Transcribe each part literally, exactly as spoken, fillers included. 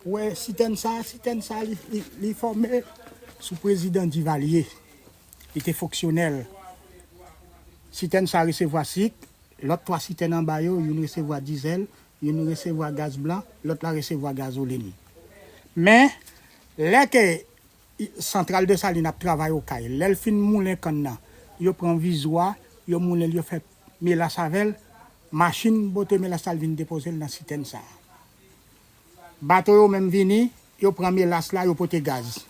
Ou wè sitèn sa, sitèn sa li, li, li fòme sou prezidan Divalye. Li te fonksyonèl. Sitèn sa resevwa sik, lòt twa sitèn anba yo, youn resevwa dizèl, youn resevwa gaz blan, lòt la resevwa gazolin. Men, lè ke santral Desalin ap travay Okay, lè l fin moulen kann nan, yo pran vizwa, yo moulen l, yo fè melas avè l, machin pote melas la, l vin depoze l nan sitèn sa. Bato yo menm vini, yo pran melas la, yo pote gaz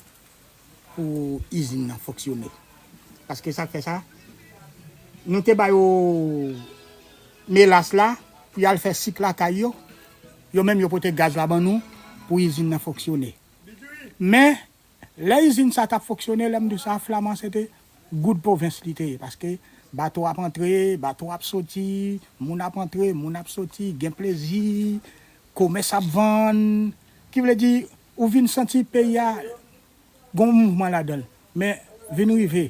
pou izin nan fonksyone. Paske sa k fè sa, nou te ba yo melas la pou y al fè sik lakay yo, yo menm yo pote gaz la ban nou pou izin nan fonksyone. Men, lè izin sa t ap fonksyone, lè m di w sa, Flaman se te goud pwovens li te ye, paske bato ap antre, bato ap soti, moun ap antre, moun ap soti, gen plezi, komès ap vann, ki vle di, ou vin santi peyi a gon mouvman ladan l. Men, vin rive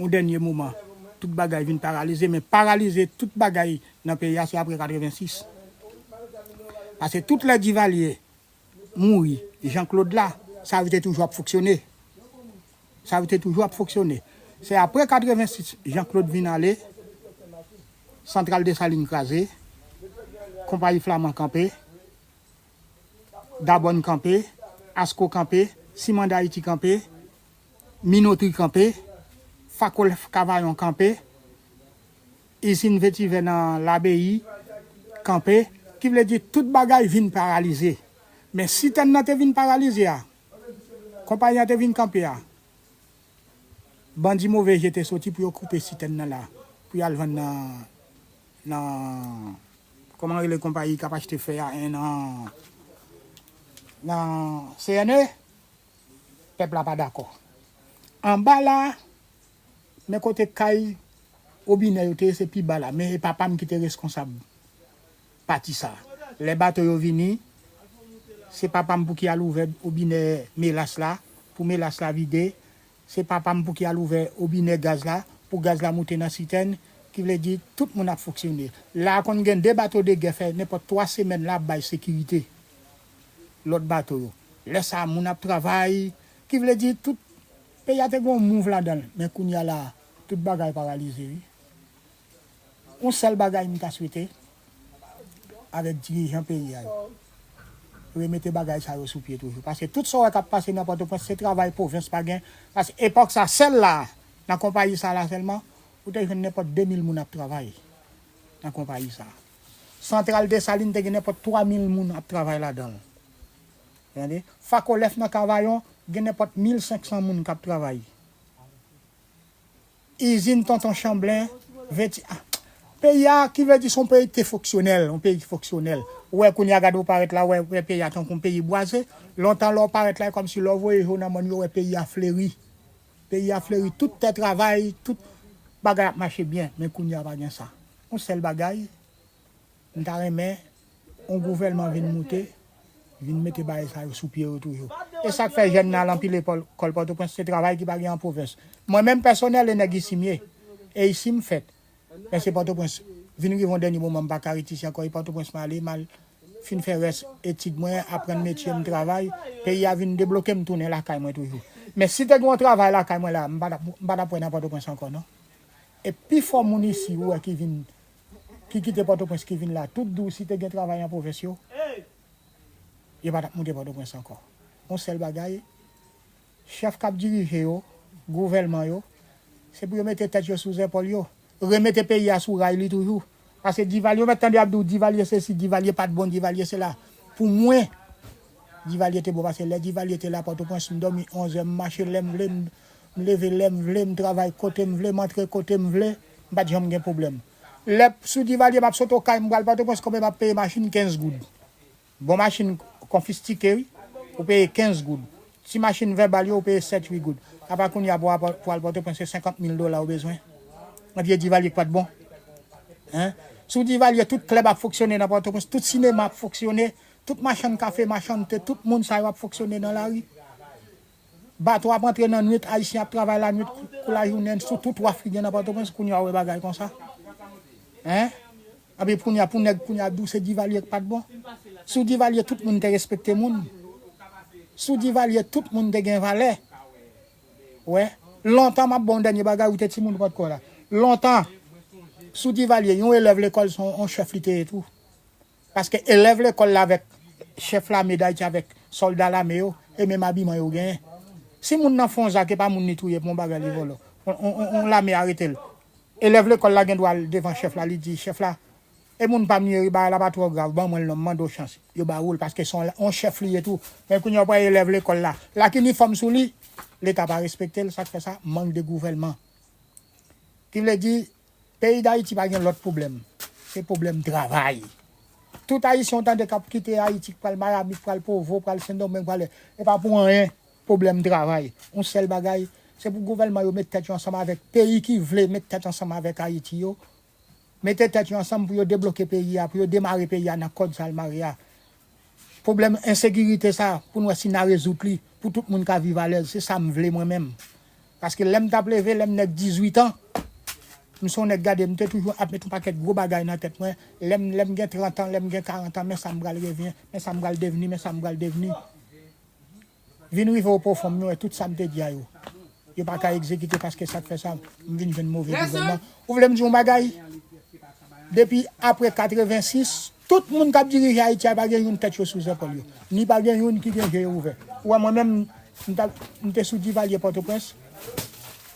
yon dènye moman, tout bagay vin paralize, men paralize tout bagay nan peyi a, se apre katrevensis. Paske tout lè Divalye mouri, Jean Claude la, sa yo te toujou ap fonksyone. Sa yo te toujou ap fonksyone. Se apre katrevensis, Jean Claude vin ale, santral Desalin kraze, konpayi Flaman kanpe, Dabòn kanpe, Asko kanpe, Siman Dayiti kanpe, Minotri kanpe, Fakolèf Kavayon kanpe, izin vetivè nan Labeyi kanpe, ki vle di tout bagay vin paralize. Men sitèn nan te vin paralize a, konpayi an te vin kanpe a, bandi move je te soti pou yo koupe sitèn nan la, pou y al vann nan, nan, kòman rele konpayi k ap achte fè a, en, nan, nan C N E, pèp la pa dakò. Anba la, men kote kay Obinè yo te ye, se pi ba la, men e papa m ki te reskonsab pati sa. Lè bato yo vini, se papa m pou ki al ouvè Obinè melas la, pou melas la vide, se papa m pou ki al ouvè Obinè gaz la, pou gaz la moute nan sitèn, ki vle di tout moun ap fonksyone. La a konn gen de bato de gè fè nenpòt twa semèn la ap bay sekirite lòt bato yo. Lè sa a moun ap travay, ki vle di tout peyi a te gen yon mouv ladan l. Men kounye a la, tout bagay paralize wi. Yon sèl bagay m ta swete avèk dirijan peyi a yo, remete bagay sa yo sou pye toujou. Paske tout sa w wè k ap pase nan Pòtoprens, se travay pwovens pa gen. Paske epòk sa sèl la, nan konpayi sa la sèlman, ou te jwenn nenpòt de mil moun ap travay nan konpayi sa. Santral Desalin te gen nenpòt twa mil moun ap travay ladan l. Tande? Fakolèf nan Kavayon, gen nenpòt mil senk san moun k ap travay. Izin Tonton Chanblen, venti, ah, peyi a, ki vle di se yon peyi ki te fonksyonèl, yon peyi ki fonksyonèl. Ou wè kounye a, gade w parèt la, ou wè, wè peyi a tankou yon peyi bwaze. Lontan lè w parèt la, e kòmsi lè w voye je w nan mòn yo, ou wè peyi a fleri. Peyi a fleri, tout tè travay, tout bagay ap mache byen. Men kounye a pa gen sa. Yon sèl bagay, m ta renmen yon gouvèlman vin moute, vin mete bagay sa yo sou pye yo toujou. E sa k fè jèn nan al anpile pòl-, kòl Pòtoprens, se travay ki pa gen an pwovens. Mwen menm pèsonèl, e nèg isi m ye. E isi m fèt. Men se Pòtoprens. Vin rive yon dènye moman, m pa ka ret isi ankò, e Pòtoprens m ale, m al fin fè rès etid mwen, aprann metye m, travay. Peyi a vin debloke m, tounen lakay mwen toujou. Men si te gen yon travay lakay mwen la, m pa t ap, m pa t ap wè nan Pòtoprens ankò, non. E pifò moun isi, ou wè, ki vin, ki kite Pòtoprens, ki vin la, tout di w si te gen travay an pwovens yo, yo pa t ap moute Pòtoprens ankò. Yon sèl bagay, chèf k ap dirije yo, gouvèlman yo, se pou yo mete tèt yo sou zèpòl yo, remete peyi a sou ray li toujou. Paske Divalye, yo mèt tande y ap di w Divalye sesi, Divalye pa t bon, Divalye sela. Pou mwen, Divalye te bon, paske lè Divalye te la Pòtoprens, m dòmi onz è, m mache lè m vle, m, m leve lè m vle, m travay kote m vle, m antre kote m vle, m pa t janm gen pwoblèm. Lè sou Divalye, m ap sot Okay, m pral Pòtoprens, konbyen m ap peye machin? Kenz goud. Bon machin konfistike, wi. Ou peye kenz goud. Ti machin vèbal yo, ou peye sèt, uit goud. Apa kounye a pou al, pou al Pòtoprens, se senkant mil dola ou bezwen. An vye Divalye k pa t bon. Hein? Sou Divalye, tout klèb ap fonksyone nan Pòtoprens, tout sinema ap fonksyone, tout machann kafe, machann te, tout moun sa yo ap fonksyone nan lari. Bato ap antre nan nwit, Ayisyen ap travay lanwit kou, kou lajounen sou tout waf ki gen nan Pòtoprens, kounye a w wè bagay konsa. Hein? Epi kounye a, pou nèg kounye a di w se Divalye k pa t bon. Sou Divalye, tout moun te respekte moun. Sou Divalye, tout moun te gen valè. Wè, lontan, m ap ba w yon dènye bagay, ou te timoun ou pa t kwè la. Lontan, sou Divalye, yon elèv lekòl se yon, yon chèf li te ye tou. Paske elèv lekòl la avèk chèf lame Dayiti, avèk sòlda lame yo, e menm abiman yo genyen. Si moun nan fè yon zak, e pa moun li touye pou yon bagay li vòlò. On, on, on, on lame arete l. Elèv lekòl la gen dwa al devan chèf la, li di, chèf la, e moun pa m ye wi, bagay la pa twò grav, ban mwen l non, m mande w chans. Yo ba ou l, paske se yon, yon chèf li ye tou. Men kounye a, w pran elèv lekòl la, l ak inifòm sou li, Leta pa respekte l, sa k fè sa, mank de gouvèlman. Ki vle di, peyi Dayiti pa gen lòt pwoblèm. Se pwoblèm travay. Tout Ayisyen w tande k ap kite Ayiti, k pral Miami, k pral Provo, pral Sendomeng, pral, e pa pou anyen, pwoblèm travay. Yon sèl bagay, se pou gouvèlman yo met tèt yo ansanm avèk peyi ki vle met tèt ansanm avèk Ayiti yo. Mete tèt yo ansanm pou yo debloke peyi a, pou yo demare peyi a nan kòd sa l mare a. Pwoblèm ensekirite sa, pou n wè si n a rezoud li, pou tout moun ka viv alèz. Se sa m vle mwen menm. Paske lè m t ap leve, lè m nèg dizuit an, m se yon nèg, gade, m te toujou ap met yon pakèt gwo bagay nan tèt mwen. Lè m, lè m gen trant an, lè m gen karant an, men sa m pral revyen, men sa m pral devni, men sa m pral devni. Vin rive o pwofon m, nou wè tout sa m te di a yo. Yo pa ka egzekite paske sa k fè sa, m vin jwenn move gouvènman. Ou vle m di yon bagay? Depi apre katrevensis, tout moun k ap dirije Ayiti a pa gen youn tèt yo sou zepòl yo. Ni pa gen youn ki gen je yo ouvè. Ou wè mwen menm, m t ap, m te sou Divalye Pòtoprens.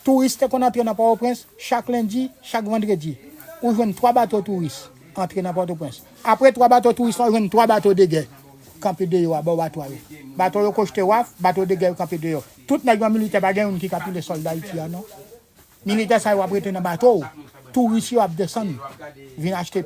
Touris te konn antre nan Pòtoprens chak lendi, chak vandredi. Ou jwenn twa bato touris antre nan Pòtoprens. Apre twa bato touris la, ou jwenn twa bato de gè kanpe deyò a, bò bato a yo. Bato yo kochte waf, bato de gè yo kanpe deyò. Tout nèg yo an militè, pa gen youn ki ka pile sòl Dayiti a, non. Militè sa yo ap rete nan bato. Touris yo ap desann. Vin achte,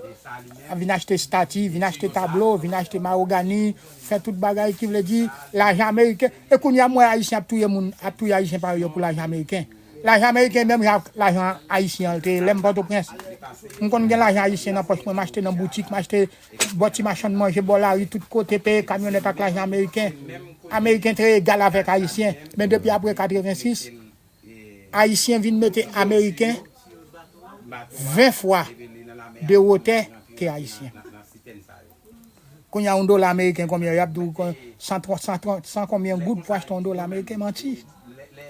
vin achte estati, vin achte tablo, vin achte mawogani, fè tout bagay ki vle di lajan ameriken. E kounye a, m wè Ayisyen ap touye moun, ap touye Ayisyen parèy yo pou lajan ameriken. Lajan ameriken menm jan ak lajan ayisyen an te ye. Lè m Pòtoprens, m konn gen lajan ayisyen nan pòch mwen, m achte nan boutik, m achte bò ti machann manje, bò lari, tout kote, peye kamyonèt ak lajan ameriken. Ameriken te egal avèk ayisyen. Men depi apre katrevensis, ayisyen vin mete ameriken ven fwa de wotè ke ayisyen. Kounye a, yon dola ameriken, konbyen? Y ap di w kon-, san trant, san trant, san konbyen goud pou achte yon dola ameriken, manti.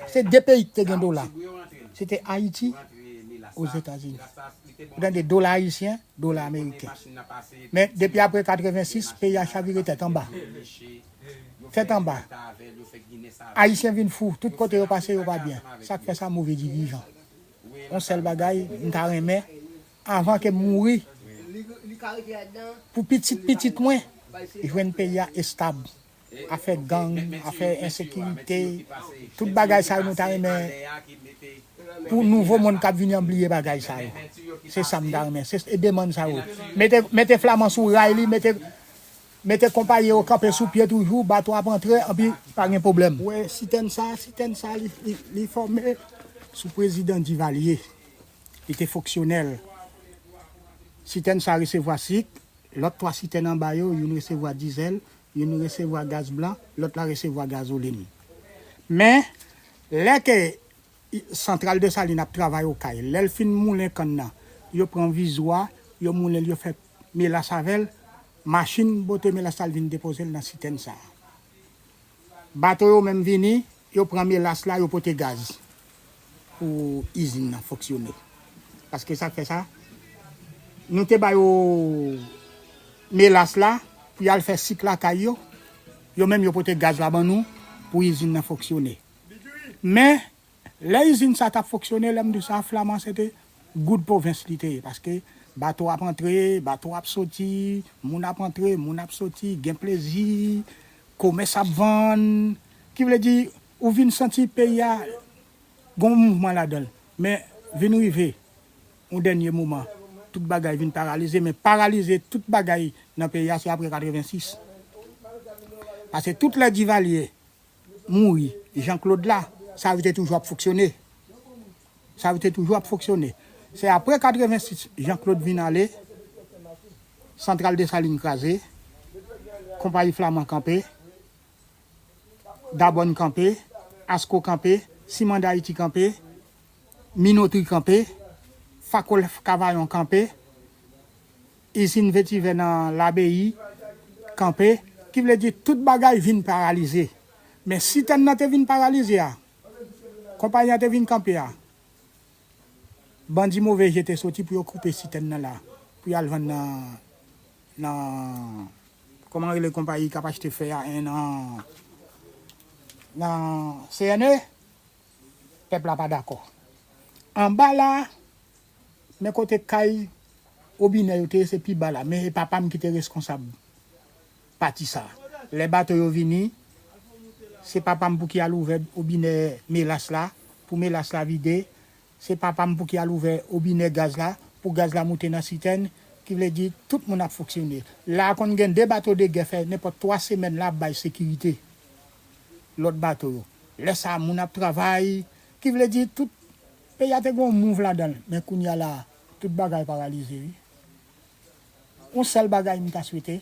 Se de peyi ki te gen dola. Se te Ayiti, Ozetazini. Ou tande, dola ayisyen, dola ameriken. Men depi apre katrevensis, peyi a chavire tèt anba. Tèt anba. Ayisyen vin fou, tout kote yo pase, yo pa byen. Sa k fè sa? Move dirijan. Yon sèl bagay, m ta renmen, avan ke m mouri, pou pitit pitit mwen jwenn peyi a estab. Afè gang, afè ensekirite, tout bagay sa yo, nou ta renmen pou nouvo monn k ap vini an bliye bagay sa yo. Se sa m ta renmen. Se, e demann sa yo. Mete, mete Flaman sou ray li, mete, mete konpayi yo kanpe sou pye toujou, bato ap antre, anpi pa gen pwoblèm. Ou wè sitèn sa, sitèn sa, li, li, li fòme sou prezidan Divalye. Li te fonksyonèl. Sitèn sa resevwa sik, lòt twa sitèn anba yo, youn resevwa dizèl, youn resevwa gaz blan, lòt la resevwa gazolin. Men, lè ke i-, santral Desalin ap travay Okay, lè l fin moulen kann nan, yo pran vizwa, yo moulen l, yo fè melas avè l, machin pote melas la, l vin depoze l nan sitèn sa a. Bato yo menm vini, yo pran melas la, yo pote gaz pou izin nan fonksyone. Paske sa k fè sa, nou te ba yo melas la pou y al fè sik lakay yo. Yo menm yo pote gaz la ban nou pou izin nan fonksyone. Men, lè izin sa t ap fonksyone, lè m di w sa, Flaman se te goud pwovens li te ye, paske bato ap antre, bato ap soti, moun ap antre, moun ap soti, gen plezi, komès ap vann, ki vle di, ou vin santi peyi a gon mouvman ladan l. Men vin rive yon dènye moman, tout bagay vin paralize, men paralize tout bagay nan peyi a, se apre katrevensis. Paske tout lè Divalye mouri, Jean Claude la, sa yo te toujou ap fonksyone. Sa yo te toujou ap fonksyone. Se apre katrevensis, Jean Claude vin ale, santral Desalin kraze, konpayi Flaman kanpe, Dabòn kanpe, Asco kanpe, Siman Dayiti kanpe, Minotri kanpe, Fakolèf Kavayon kanpe, izin vetivè nan Labeyi kanpe, ki vle di tout bagay vin paralize. Men sitèn nan te vin paralize a, konpayi an te vin kanpe a, bandi move je te soti pou yo koupe sitèn nan la, pou y al vann nan, nan, kòman rele konpayi k ap achte fè a, en, nan, nan C N E, pèp la pa dakò. Anba la, men kote kay wobinè yo te ye, se pi ba la, men e papa m ki te reskonsab pati sa. Lè bato yo vini, se papa m pou ki al ouvè wobinè melas la, pou melas la vide, se papa m pou ki al ouvè wobinè gaz la, pou gaz la moute nan sitèn, ki vle di tout moun ap fonksyone. La a konn gen de bato de gè fè nenpòt twa semèn la ap bay sekirite lòt bato yo. Lè sa a moun ap travay, ki vle di tout peyi a te gen yon mouv ladan l. Men kounye a la, tout bagay paralize wi. Yon sèl bagay m ta swete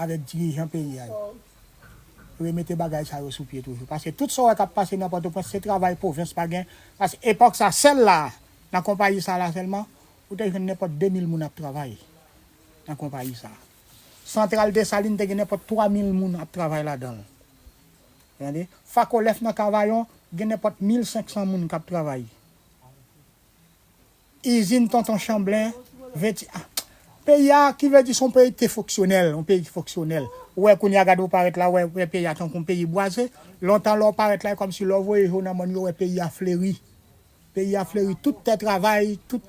avèk dirijan peyi a yo, remete bagay sa yo sou pye toujou. Paske tout sa w wè k ap pase nan Pòtoprens, se travay pwovens pa gen. Paske epòk sa, sèl la, nan konpayi sa la sèlman, ou te jwenn nenpòt de mil moun ap travay nan konpayi sa. Santral Desalin te gen nenpòt twa mil moun ap travay ladan l. Tande? Fakolèf nan Kavayon, gen nenpòt mil senk san moun k ap travay. Izin Tonton Chanblen, venti, ah, peyi a, ki vle di se yon peyi ki te fonksyonèl, yon peyi ki fonksyonèl. Ou wè kounye a, gade ou parèt la, ou wè, wè peyi a tankou yon peyi bwaze. Lontan lè w parèt la, e kòmsi lè w voye je w nan mòn yo, ou wè peyi a fleri. Peyi a fleri, tout tè travay, tout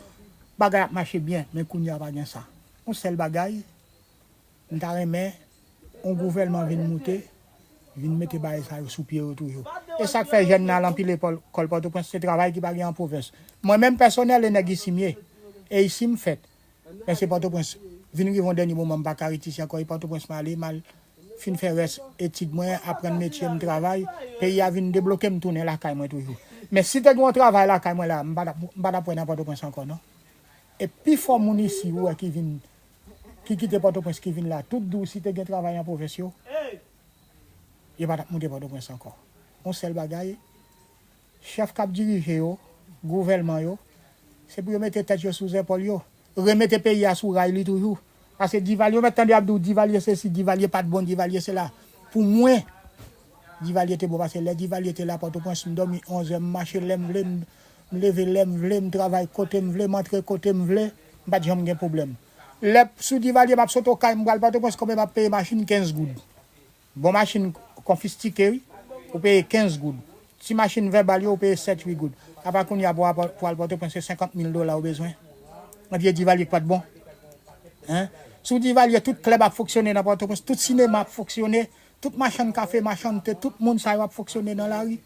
bagay ap mache byen. Men kounye a pa gen sa. Yon sèl bagay, m ta renmen yon gouvènman vin moute, vin mete bagay sa yo sou pye yo toujou. E sa k fè jèn nan al anpile pòl-, kòl Pòtoprens, se travay ki pa gen an pwovens. Mwen menm pèsonèl, e nèg isi m ye. E isi m fèt. Men se Pòtoprens. Vin rive yon dènye moman, m pa ka ret isi ankò. E Pòtoprens m ale, m al fin fè rès etid mwen, aprann metye m, travay. Peyi a vin debloke m, tounen lakay mwen toujou. Men si te gen yon travay lakay mwen la, m pa t ap, m pa t ap wè nan Pòtoprens ankò, non. E pifò moun isi, ou wè, ki vin, ki kite Pòtoprens, ki vin la, tout di w si te gen travay an pwovens yo, yo pa t ap moute Pòtoprens ankò. Yon sèl bagay, chèf k ap dirije yo, gouvèlman yo, se pou yo mete tèt yo sou zèpòl yo, remete peyi a sou ray li toujou. Paske Divalye, yo mèt tande ap di w Divalye sesi, Divalye pa t bon, Divalye sela. Pou mwen, Divalye te bon, paske lè Divalye te la Pòtoprens, m dòmi onz è, m mache lè m vle, m, m leve lè m vle, m travay kote m vle, m antre kote m vle, m pa t janm gen pwoblèm. Lè sou Divalye, m ap sot Okay, m pral Pòtoprens, konbyen m ap peye machin? Kenz goud. Bon machin konfistike, wi, ou peye kenz goud. Ti machin vèbal yo, ou peye sèt, uit goud. Apa kounye a pou al, pou al Pòtoprens, se senkant mil dola ou bezwen? Ebyen, Divalye k pa t bon. Hein? Sou Divalye, tout klèb ap fonksyone nan Pòtoprens, tout sinema ap fonksyone, tout machann kafe, machann te, tout moun sa yo ap fonksyone nan lari.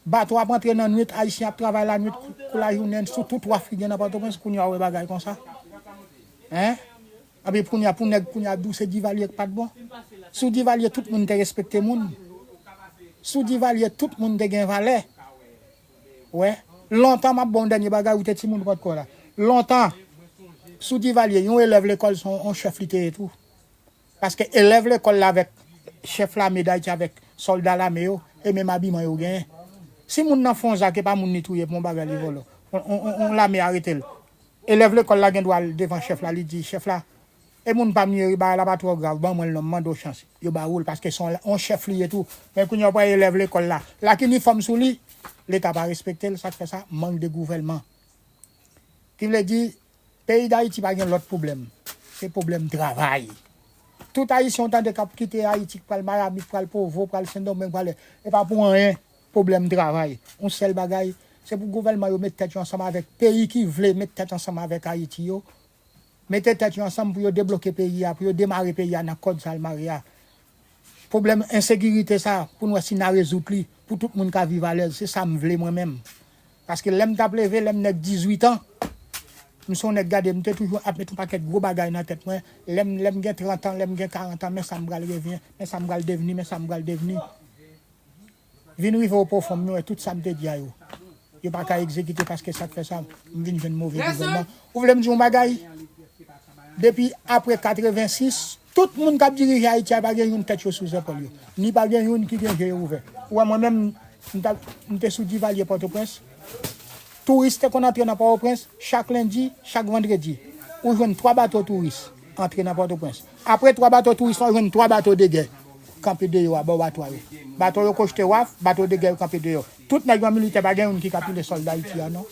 Bato ap antre nan nwit, Ayisyen ap travay lanwit kou, kou lajounen sou tout waf ki gen nan Pòtoprens, kounye a ou wè bagay konsa. Hein? Anpi kounye a, pou nèg kounye a di w se Divalye k pa t bon. Sou Divalye, tout moun te respekte moun. Sou Divalye, tout moun te gen valè. Ou wè, lontan, m ap ba w yon dènye bagay, ou te timoun ou pa t kwè la. Lontan, sou Divalye, yon elèv lekòl se yon, yon chèf li te ye tou. Paske elèv lekòl la avèk chèf lame Dayiti, avèk sòlda lame yo, e menm abiman yo genyen. Si moun nan fè yon zak, e pa moun li touye pou yon bagay li vòlò. On, on, on, on lame arete l. Elèv lekòl la gen dwa al devan chèf la, li di, chèf la, e moun pa m ye wi, bagay la pa twò grav, ban mwen l non, m mande w chans. Yo ba ou l, paske se yon, yon chèf li ye tou. Men kounye a, w pran elèv lekòl la, l ak inifòm sou li, Leta pa respekte l, sa k fè sa, mank de gouvèlman. Ki vle di, peyi Dayiti pa gen lòt pwoblèm. Se pwoblèm travay. Tout Ayisyen w tande k ap kite Ayiti, k pral Miami, k pral Provo, pral Sendomeng, pral, e pa pou anyen, pwoblèm travay. Yon sèl bagay, se pou gouvèlman yo met tèt yo ansanm avèk peyi ki vle met tèt ansanm avèk Ayiti yo. Mete tèt yo ansanm pou yo debloke peyi a, pou yo demare peyi a nan kòd sa l mare a. Pwoblèm ensekirite sa, pou n wè si n a rezoud li, pou tout moun ka viv alèz, se sa m vle mwen menm. Paske lè m t ap leve, lè m nèg dizuit an, m se yon nèg, gade, m te toujou ap met yon pakèt gwo bagay nan tèt mwen. Lè m, lè m gen trant an, lè m gen karant an, men sa m pral revyen, men sa m pral devni, men sa m pral devni. Vin rive o pwofon, m wè tout sa m te di a yo, yo pa ka egzekite, paske sa k fè sa, m vin jwenn move gouvènman. Ou vle m di yon bagay? Depi apre katrevensis, tout moun k ap dirije Ayiti a pa gen youn tèt yo sou zèpòl yo. Ni pa gen youn ki gen je yo ouvè. Ou wè mwen menm, m t ap, m te sou Divalye Pòtoprens. Touris te konn antre nan Pòtoprens chak lendi, chak vandredi. Ou jwenn twa bato touris antre nan Pòtoprens. Apre twa bato touris la, ou jwenn twa bato de gè. kanpe deyò a bò bato a yo. Bato yo kochte waf, bato de gè yo kanpe deyò. Tout nèg yo militè, pa gen youn ki ka touye sòlda Ayiti a non.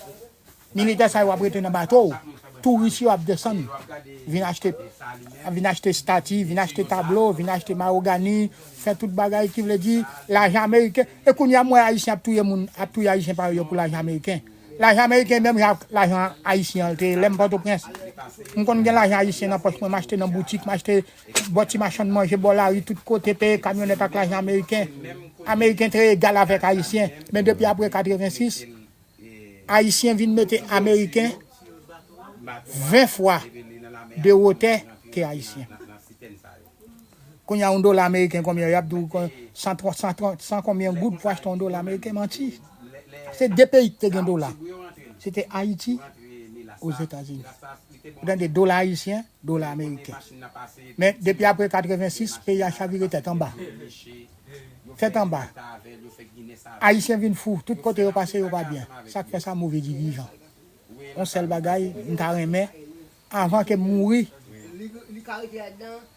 Militè sa yo ap rete nan bato. Touris yo ap desann. Vin achte, vin achte estati, vin achte tablo, vin achte mawogani, fè tout bagay ki vle di lajan ameriken. E kounye a m wè ayisyen ap touye moun, ap touye ayisyen parèy yo pou lajan ameriken. Lajan ameriken menm jan ak lajan ayisyen an te ye lè m Pòtoprens. M konn gen lajan ayisyen nan pòch mwen, m achte nan boutik, m achte bò ti machann manje bò lari tout kote, peye kamyonèt ak lajan ameriken. Ameriken te egal avèk ayisyen, men depi apre katrevensis, ayisyen vin mete ameriken ven fwa de wotè ke ayisyen. Kounye a yon dola ameriken konbyen? Y ap di w san trant, san trant, san konbyen goud pou achte yon dola ameriken? Manti. Se de peyi ki te gen dola. Se te Ayiti, Ozetazini. Ou tande, dola ayisyen, dola ameriken. Men depi apre katrevensis, peyi a chavire tèt anba. Tèt anba. Ayisyen vin fou, tout kote yo pase yo pa byen. Sa k fè sa? Move dirijan. Yon sèl bagay m ta renmen, anvan ke m mouri,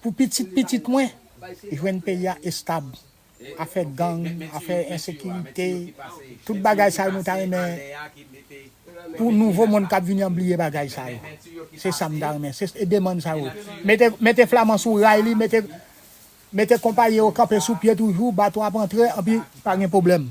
pou pitit pitit mwen jwenn peyi a estab. Afè gang, afè ensekirite, tout bagay sa yo nou ta renmen pou nouvo monn k ap vini an bliye bagay sa yo. Se sa m ta renmen, se e demann sa yo. Mete, mete Flaman sou ray li, mete, mete konpayi yo kanpe sou pye toujou, bato ap antre, anpi pa gen pwoblèm.